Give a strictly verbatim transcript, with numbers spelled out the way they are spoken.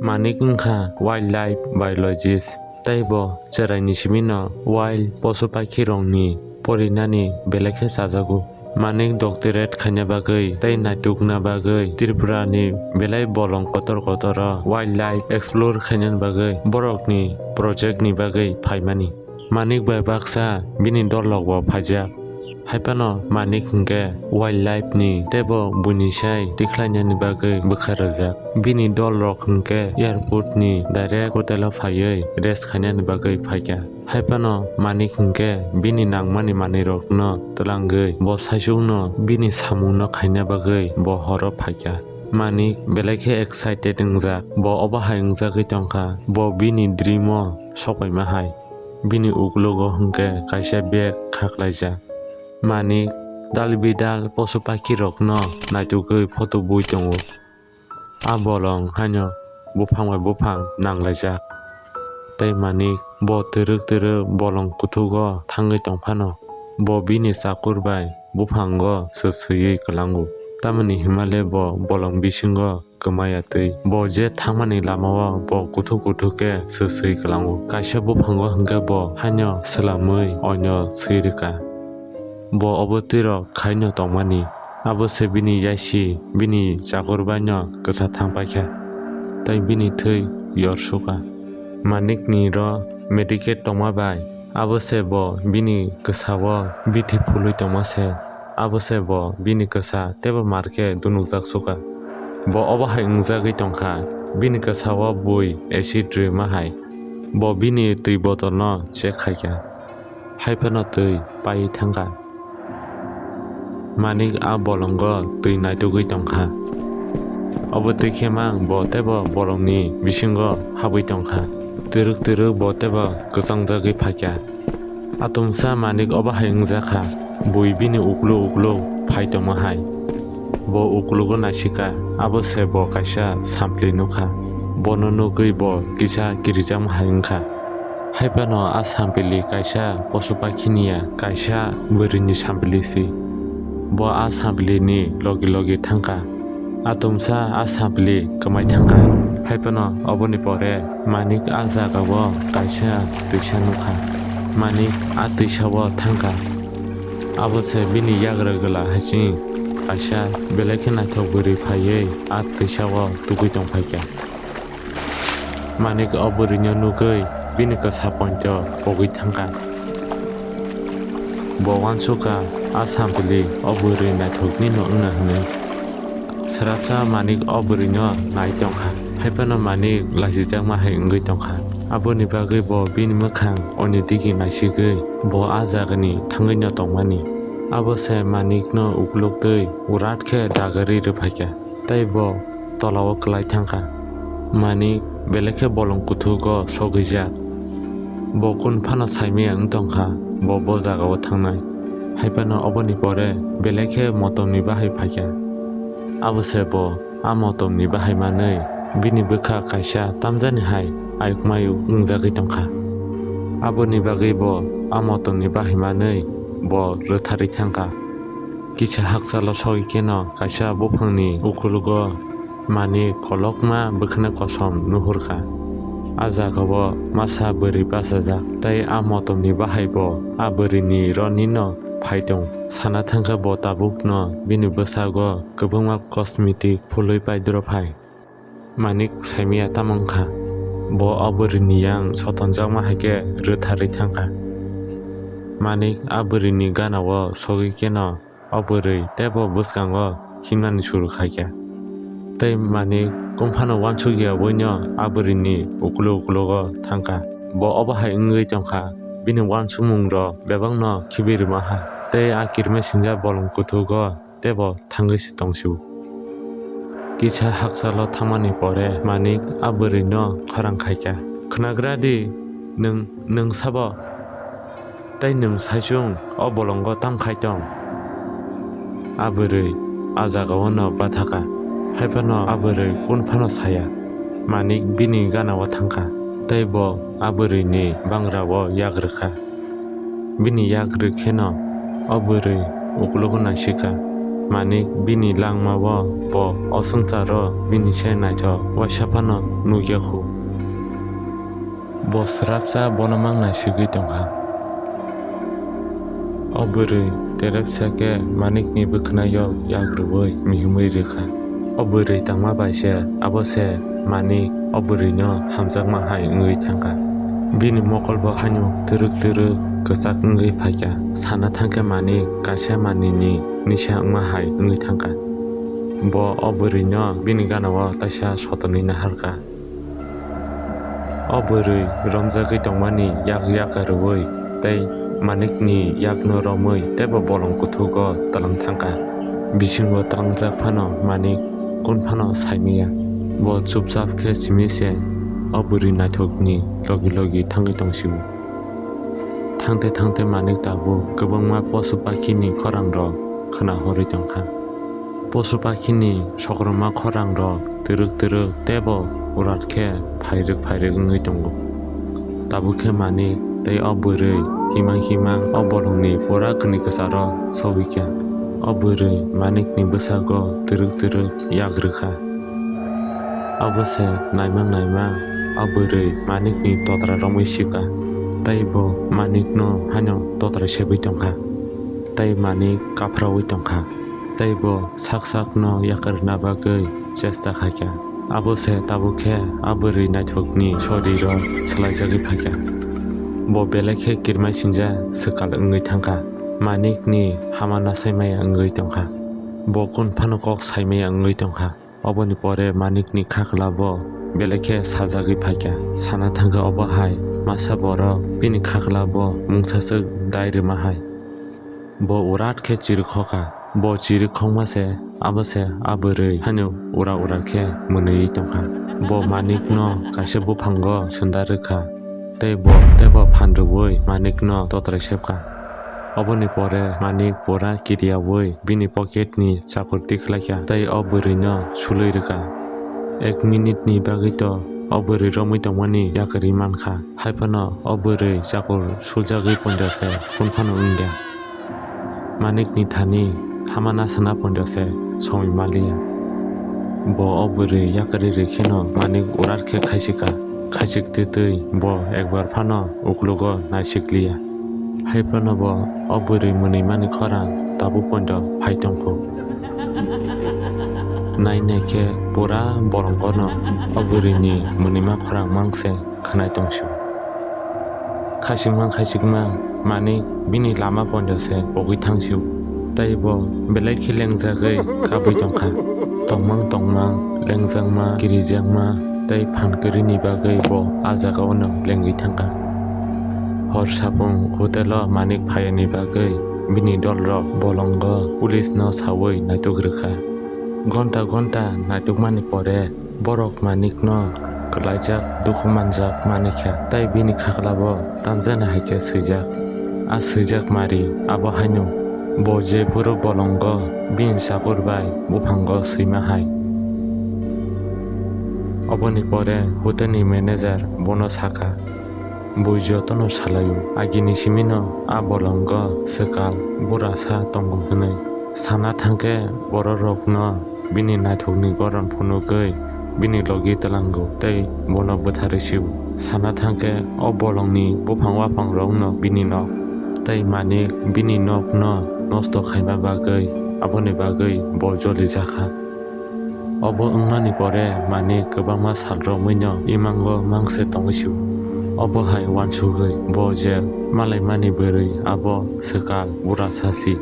Manik wngkha wildlife biologist, tei bo chwraini simi no wild posu pakhirokni porinani belai khe chajago. Manik doctorate khaina bagwi tei naitukna bagwi Tripura ni belai bolong kotor kotor o wildlife explore khainani bagwi borokni project ni bagwi phaimani. Manik bai baksa bini dol rok bo phaijak. Haiphano Manik hwnkhe wildlife ni teibo buini sai tikhlainani bagwi bwkha rwjak. Bini dol rok hwnkhe airport ni direct hotel o phaiwi rest khainani bagwi phaikha. Haiphano Manik hwnkhe bini nangmani manwi rokno twlangwi bo saichung no bini samung no khaina bagwi bo horo phaikha. Manik belai khe excited wngjak, bo obo hai wngjagwi tongkha, bo bini dream o sokpaima hai. Bini uklogo hwnkhe kaisa bag khaklaijak. Manik dal bidal posu pakhirokno naitugwi photo bui tongo. A bolong haino buphang bai buphang nanglaijak. Tei Manik bo twrwk twrwk bolong kuthugo thangwi tongphano, bo bini chakur bai buphango swswiwi kwlango. Tamoni himale bo bolong bisingo kwmaya twi. Bo je thangmani lamao bo kuthuk kuthuk khe swswi kwlango. Kaisa buphango hwnkhe bo haino swlamwi oino swi rwkha. Bo obo twirok khaino tongmani. Abo se bini yaisi bini chakur baino kwsa thang paikha, tei bini thwi yor sukha. Manikni ro medicate tongma bai abo se bo bini kwsao bithi phulwi tongma se. Abo se bo bini kwsa teibo mar khe dunukjak sukha. Bo obo hai wngjagwi tongkha, bini kwsao bui acid rwma hai. Bo bini twi botolno check khaikha, haiphano twi paiwi thangkha. Manik a bolongo twi naitugwi tongkha. Obo twi khe mang bo teibo bolongni bisingo habwi tongkha. Twrwk twrwk bo teibo kwchangjagwi phaikha. Atomsa Manik obo hai wngjakha, bui bini uklo uklo phai tongma hai. Bo uklogo naisikha, abo se bo kaisa sampli nukha. Bono nugwi bo kisa kirijakma hai wngkha. Haiphano a sampili kaisa posu pakhini ya, kaisa bwrwini sampili si. Bo a sampilini logi logi thangkha. Atomsa a sampili kwmai thangkha. Haiphano oboni pore Manik a jagao kaisa twisa nukha. Manik a twisao thangkha. Abo se bini yagra gwla haching kaisa belai khe naithok bwrwi phaiwi a twisao tubui tongphaikha. Manik o bwrwino nugwi bini kwsa pointo pogwi thangkha. Bo uansukha, a sampili o bwrwi naithokni no wngna hwnwi. Swrapsa Manik o bwrwino nai tongkha, haiphano Manik lasijakma hai wngwi tongkha. Aboni bagwi bo bini mwkhang oni digi naisigwi bo a jagani thangwino tongmani. Abo se Manikno ukloktwi urat khe dagarwi rwphaikha. Tei bo tolao kwlai thangkha. Manik belai khe bolong kuthugo sogwijak. Bo kunu phano saimaya wng tongkha, bo bo jagao thangnai. Haiphano oboni pore belai khe motomni bahai phaikha. Abo se bo a motomni bahai manwi bini bwkha kaisa tamjani hai ayuk mayuk wngjagwi tongkha. Aboni bagwi bo a motomni bahai manwi bo rwtharwi thangkha. Kisa hakchalo sogwi kheno kaisa buphangni ukulugo Manik kolokma bwkhwnai kosom nuhurkha. A jagao masa bwrwi bachajak tei a motomni bahai bo a bwrwini roni no phai tong. Sana thangkhe bo tabukno bini bwsago kwbangma cosmetic phulwi paidrophai. Manik saimaya tamo wngkha, bo o bwrwini yang sotonjakma hai khe rwtharwi thangkha. Manik a bwrwini ganao sogwi kheno o bwrwi teibo bwskango himnani suru khaikha. Tei Manik kung phano uansukya buino a bwrwini uklo uklogo thangkha. Bo obo hai wngwi tongkha, bini uansukmungrok bebakno khibi rwma hai. Tei a kirima sinjak bolong kuthugo teibo thangwi se tongsu. Kisa hakchalo thangmani pore Manik a bwrwino khorang khaikha, "Khwnagra di, nwng, nwng sabo? Tei nwng saichung o bolongo tam khai tong?" A bwrwi a jagao no bathakha, haiphano a bwrwi kun phano saya. Manik bini ganao thangkha, tei bo a bwrwini bangrao yak rwkha. Bini yak rwk kheno o bwrwi uklogo naisikha. Manik bini langmao bo o swngcharo bini se naithok uaisa phano nukya khu. Bo swrapsa bono mang naisigwi tongkha. O bwrwi terepsa khe Manikni bwkhwnao yak rwui mihimwi rwkha. O bwrwi tangma bai se abo se Manik o bwrwino hamjakma hai wngwi thangkha. Bini mokolbo haino twrwk twrwk kwchak wngwi phaikha. Sana thangkhe Manik kaisa manwini nisa wngma hai wngwi thangkha. Bo o bwrwino bini ganao taisa sotonwi naharkha. O bwrwi romjagwi tongmani yak yakarwi tei Manikni yakno romwi teibo bolong kuthugo twlang thangkha. Bisingo tlangjak phano Manik kun phano saimaya. Bo chupchap khe simi se o bwrwi naithokni logi logi thangwi tongsio. Thangte thangte Manik tabuk kwbangma posu pakhini khorangrok khwnahorwi tongkha. Posu pakhini sokrokma khorangrok twrwk twrwk teibo urat khe phairwk phairwk wngwi tongo. Tabuk khe Manik tei o bwrwi himang himang o bolongni pura kwnwi kwcharo sogwi kha. O bwrwi Manikni bwsago twrwk twrwk yak rwkha. Abo se naimang naimang o bwrwi Manikni totra romwi sikha, tei bo Manikno haino totra sebwi tongkha, tei Manik kaphraui tongkha, tei bo sak sakno yakarna bagwi chesta khaikha. Abo se tabuk khe a bwrwi naithokni soriro swlaijagwi phaikha. Bo belai khe kirmai sinjak swkal wngwi thangkha. Manikni hama nasaimaya wngwi tongkha. Bo kun phano kok saimaya wngwi tongkha. Oboni pore Manikni khaklabo belai khe sajagwi phaikha. Sana thangkha obo hai masa borok bini khaklabo mungsaswk dai rwma hai. Bo urat khe chirikhokha. Bo chirikhokma se abo se a bwrwi haino ura ura khe mwnwi tongkha. Bo Manikno kaisa buphango sunda rwkha. Tei bo teibo phan rwui Manikno totrai sepkha. Oboni pore Manik pura kiriyaui bini pocketni chakur tikhlaikha tei o bwrwino sului rwkha. Ek minitni bagwito o bwrwi romwi tongmani yakarwi mankha, haiphano o bwrwi chakur suljagwi poito se kun phano wngya. Manikni thani hama nasana poito se songwi manliya. Bo o bwrwi yakarwi rwi kheno Manik urat khe khaisikha. Khaisik twi twi bo ekbar phano uklogo naisikliya. Haiphano bo o bwrwi mwnwimani khorang tabuk poito phai tongkho. Nai nai khe pura bolongono o bwrwini mwnwima khorang mang se khwnai tongsio. Khaisikma khaisikma Manik bini lama poito se pogwi thangsio. Tei bo belai khe lengjagwi kabwi tongkha. Tongmang tongmang, lengjakma, kirijakma tei phan kwrwini bagwi bo a jagao no lengwi thangkha. Hor sapung hotel o Manik phaiyani bagwi bini dolrok bolongo police no saui naituk rwkha. Gonta gonta naitukmani pore borok Manikno kwlaijak dukhu manjak manikha, tei bini khaklabo tamjani hai khe swijak. A swijak mari abo haino, bo jephuru bolongo bini chakur bai buphango swima hai. Oboni pore hotelni manager bono sakha, bui jotono salaio, agini simino a bolongo swkal burasa tongo hwnwi. Sana thangkhe bororokno bini naithokni goron phunugwi bini logi twlango tei bono bwtharwi sio. Sana thangkhe o bolongni buphang waphangrokno bini nok tei Manik bini nokno nosto khaima bagwi aboni bagwi bo jolijakha. Obo wngmani pore Manik kwbangma sal romwino imango mang se tongwi sio. Obo hai uansugwi bo je malaimani bwrwi abo swkal burasa si.